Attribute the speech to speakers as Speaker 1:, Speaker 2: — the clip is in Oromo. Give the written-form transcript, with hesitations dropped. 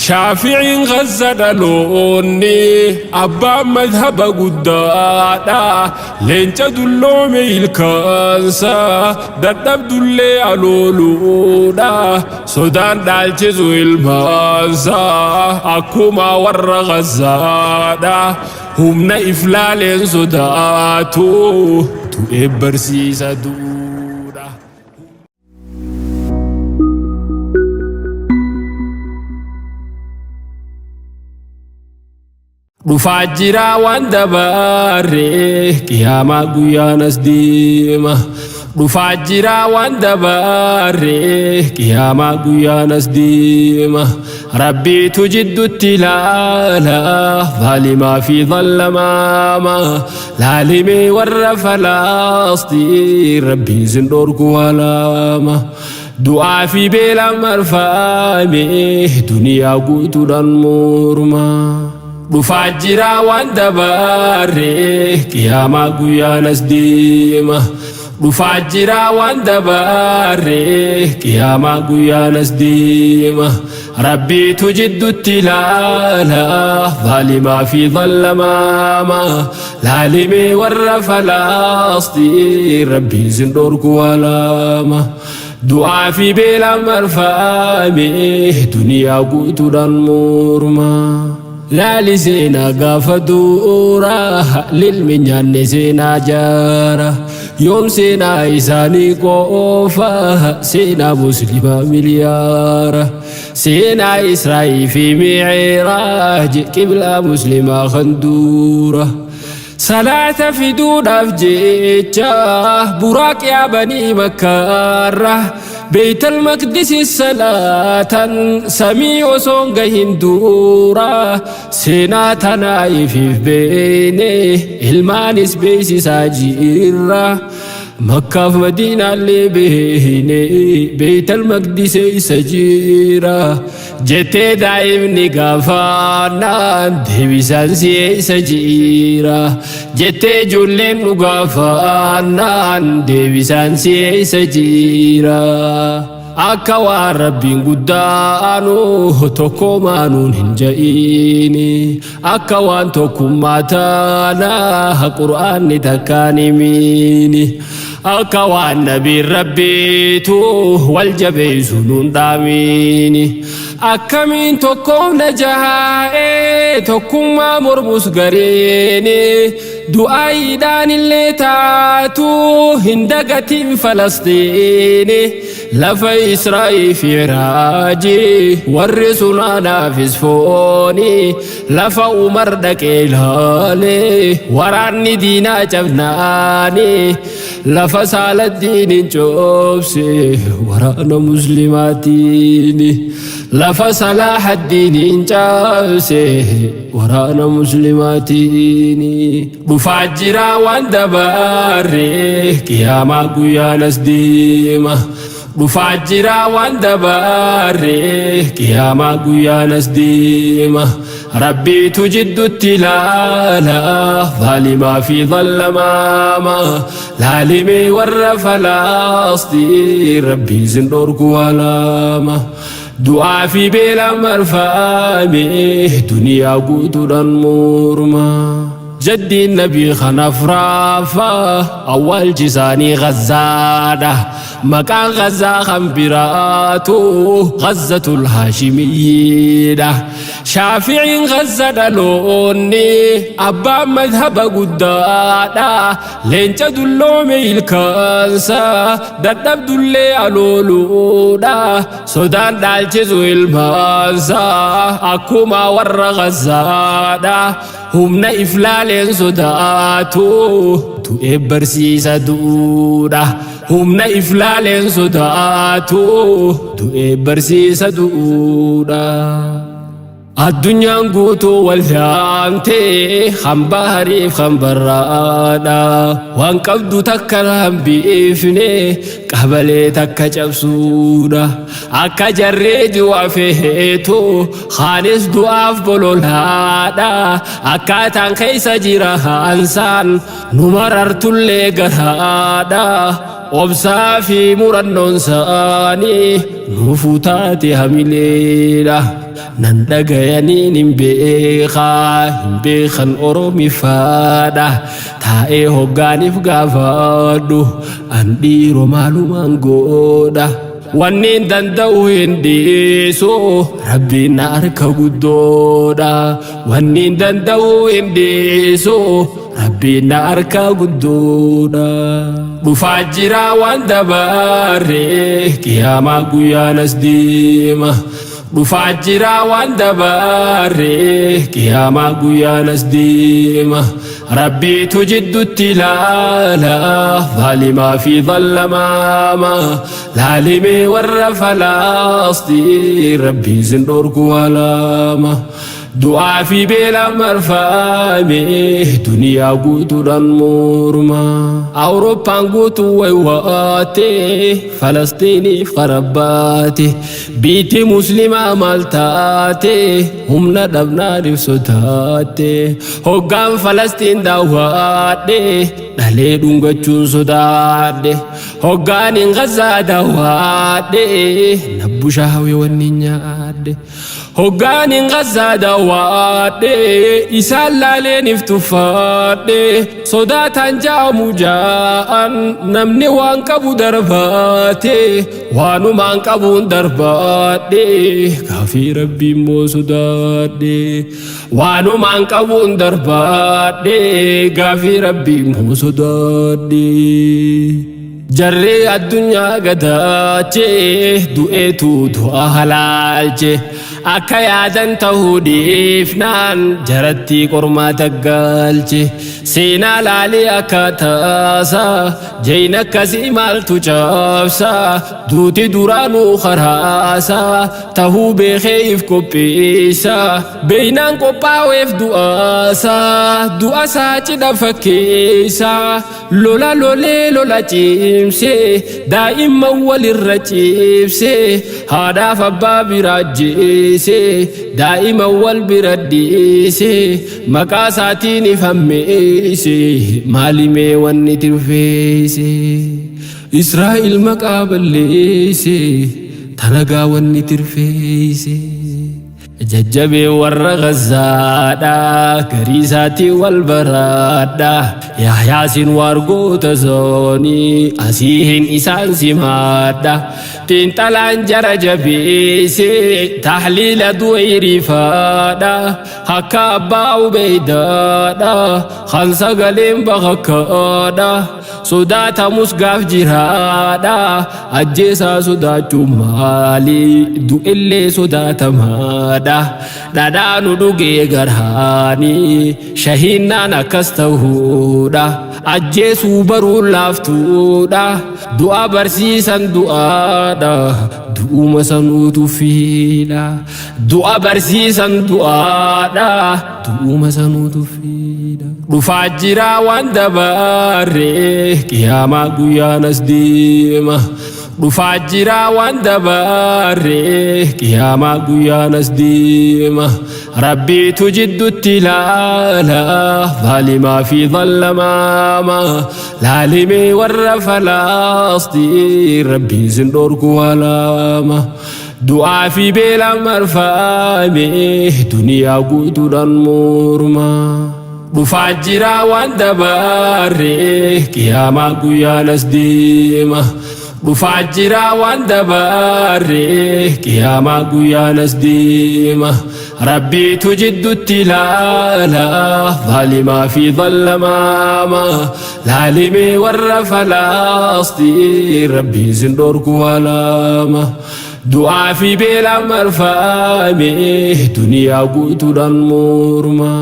Speaker 1: Shaafi'iin Gazza dhaloonni abbaan madhaba guddaadha. Leenca dulloome ilkaansa dadhabdullee alooluudha. Sodaan dhaalchisu ilmaansa akkuma warra Gazzaadha. Humna iflaaleen sodaatu du'ee barsiisa duudha. Dhufaa jira waan dabarre qiyaamaa guyyaan as deema. Dhufaa jira waan dabarre qiyaamaa guyyaan as deema. Rabbiitu jidduutti ilaala zaalimaa fi zallamaama. Laalimee warra Falastiin rabbiin sin dhorku alaama. Du'aa fi beelaan marfame duniyaa guutuudhaan morma. Dhufaa jira waan dabarre qiyaamaa guyyaan as deema. Dhufaa jira waan dabarre qiyaamaa guyyaan as deema. Rabbiitu jidduutti ilaala zaalimaa fi zallamaama. Laalimee warra Falastiin rabbiin sin dhorku alaama. Du'aa fi beelaan marfame duniyaa guutuudhaan morma. Laali seenaa gaafa duura lilmi nyaanne seenaa jaara. Yoom seenaa isaanii qofa seenaa muslimaa miliyaara. Seenaa Israa'ii fi Mi'iraaj qiblaa muslimaa kan duura. Salaata fiduudhaaf jecha buraaq yaabanii makkaarra. Beeytal Maqdisi salaatan samii osoon gahin duura. Seenaa tanaa ifiif beene ilmaanis beeksisaa jirra. Makkaaf Madiinaallee beene Beeytal Maqdis eessa jira. Jettee daa'imni gaafaannaan deebisaan si eessa jira. Jettee ijoolleen nu gaafaannaan deebisaan si eessa jira. Akka waan rabbiin guddaanu tokko maanuun hin ja'iini. Akka waan tokkummaa taanaa qur'aanni takkaan himiini. Akka waan nabiin rabbiitu wal jabeessu nuun dhaamiini. Akkamiin tokkoomna jahaa'ee tokkummaa mormus gareeni. Du'aayiidhaan illee taatu hin dagatiin Falastiini. Lafa Israa'ii fi Iraaji warri sunaanaafis fooni. Lafa Umar dhaqee ilaalee waraanni diinaa cabnaani. Lafa Saaladdiin hin coobse waraana muslimaatiin. Lafa Salaaḥaddiin hin caabse waraana muslimaatiin. Dhufaa jira waan dabarre qiyaamaa guyyaan as deema. Dhufaa jira waan dabarre qiyaamaa guyyaan as deema. Rabbiitu jidduutti ilaala zaalimaa fi zallamaama. Laalimee warra Falastiin rabbiin sin dhorku alaama. Du'aa fi beelaan marfame duniyaa guutuudhaan morma. Jaddiin nabii kanaaf raafa awwaalchi isaanii Gazzaadha. Maqaan Gazzaa kan biraatu Gazzatul Haashimiyyiidha. Shaafi'iin Gazza dhaloonni abbaan madhaba guddaadha. Leenca dulloome ilkaansa dadhabdullee alooluudha. Sodaan dhaalchisu ilmaansa akkuma warra Gazzaadha. Humna iflaaleen sodaatu du'ee barsiisa duudha. Humna iflaaleen sodaatu du'ee barsiisa duudha. Addunyaan guutuu wal yaamtee hambaa hariif hambarraadha. Waan qabdu takka hambiifne qabalee takka cabsuudha. Akka jarree du'a feetu haanis du'aaf bololaadha. Akkaataan keessa jira hansaan nu marartullee garaadha. Obsaa fi murannoon saanii nuufuu taate hamileedha. Nan dhagayaniin hin beekaa, hin beekan Oromifaadha. Taa'ee hoggaaniif gaafadhu, an dhiiroo maalumaan godha. Wanni danda'u hin dhiisu, Rabbiin na harka guddoodha. Wanni danda'u hin dhiisu, Rabbiin na harka guddoodha. Dhufaa jira waan dabarre, qiyaamaa guyyaan as deema. Dhufaa jira waan dabarre, qiyaamaa guyyaan as deema. Rabbiitu jidduutti ilaala, zaalimaa fi zallamaama. Laalimee warra Falastiin, Rabbiin sin dhorku alaama. Du'aa fi beela marfame, duniyaa guutuudhaan morma. Awurooppaan guutuu waywaate, Falastiiniif qarabbaate. Biitti Muslimaa maal taate, humna dhabnaaniif sodaate. Hoggaan Falastiin daawwadhe, dhalee dhungachuun sodaadhe. Hoggaan hin Gazaa daawwadhe, nabbushaawee wanni nyaadhe. Hoggaan hin Gazaa daawwadhe, isaan laaleeniif tuffadhe. Sodaataan jaamu jaa'an, namni waan qabu darbaate, waanumaan qabuun darbaadhe. Gaafii Rabbii immoo sodaadhe, waanumaan qabuun darbaadhe. Gaafii Rabbii immoo sodaadhe. Jarree addunyaa gadaache, du'eetu du'a halaalche. Akka yaadan ta'uu dhiifnaan, jaratti qormaata galche. Seenaa laalee akka taasa, jayna akkasii maaltu cabsa? Duuti duraanuu karaasa tahuu beekee if qopheessa. Beeynaan qophaa'eef du'aasa, du'a isaa cidha fakkeessa. Lola lolee lola cimsee, daa'imman walirra ciibsee, haadhaaf abbaa bira ajjeesee, daa'ima wal bira dhiisee, maqaa isaatiin ifammeesse. Maalimee wanni tirfeesse? Israa'el maqaa balleesse, tanagaa wanni tirfeesse? Jajjabee warra Gazaadha, garii isaatii wal baraadha. Yaayaasin waargoota zoonii asiihin isaan simaadha. Xiinxalaan jara jabeesse, tahliila du'eerifaadha. Akka abbaa Ubeydaadha, kan sagaleen bakakkaadha. Sodaatamus gaaf jiraadha, ajjeesaa sodaachuu maali, du'illee sodaatamaadha. Dhadhaanu dhugee garaani, shahiinnaan akkas ta'uudha. Ajjeesuu baruun laaftuudha, du'a barsiisan du'aadha. Du'uma sanuutu fiidha, du'a barsiisan du'aadha. Du'uma sanuutu fiidha. Dhufaa jira waan dabarre, qiyaamaa guyyaan as deema. Dhufaa jira waan dabarre, qiyaamaa guyyaan as deema. Rabbiitu jidduutti ilaala, zaalimaa fi zallamaama. Laalimee warra Falastiin, Rabbiin sin dhorku alaama. Du'aa fi beela marfame, duniyaa guutuudhaan morma. Dhufaa jira waan dabarre, qiyaamaa guyyaan as deema. Dhufaa jira waan dabarre, qiyaamaa guyyaan as deema. Rabbiitu jidduutti ilaala, zaalimaa fi zallamaama. Laalimee warra Falastiin, Rabbiin sin dhorku alaama. Du'aa fi beela marfame, duniyaa guutuudhaan morma.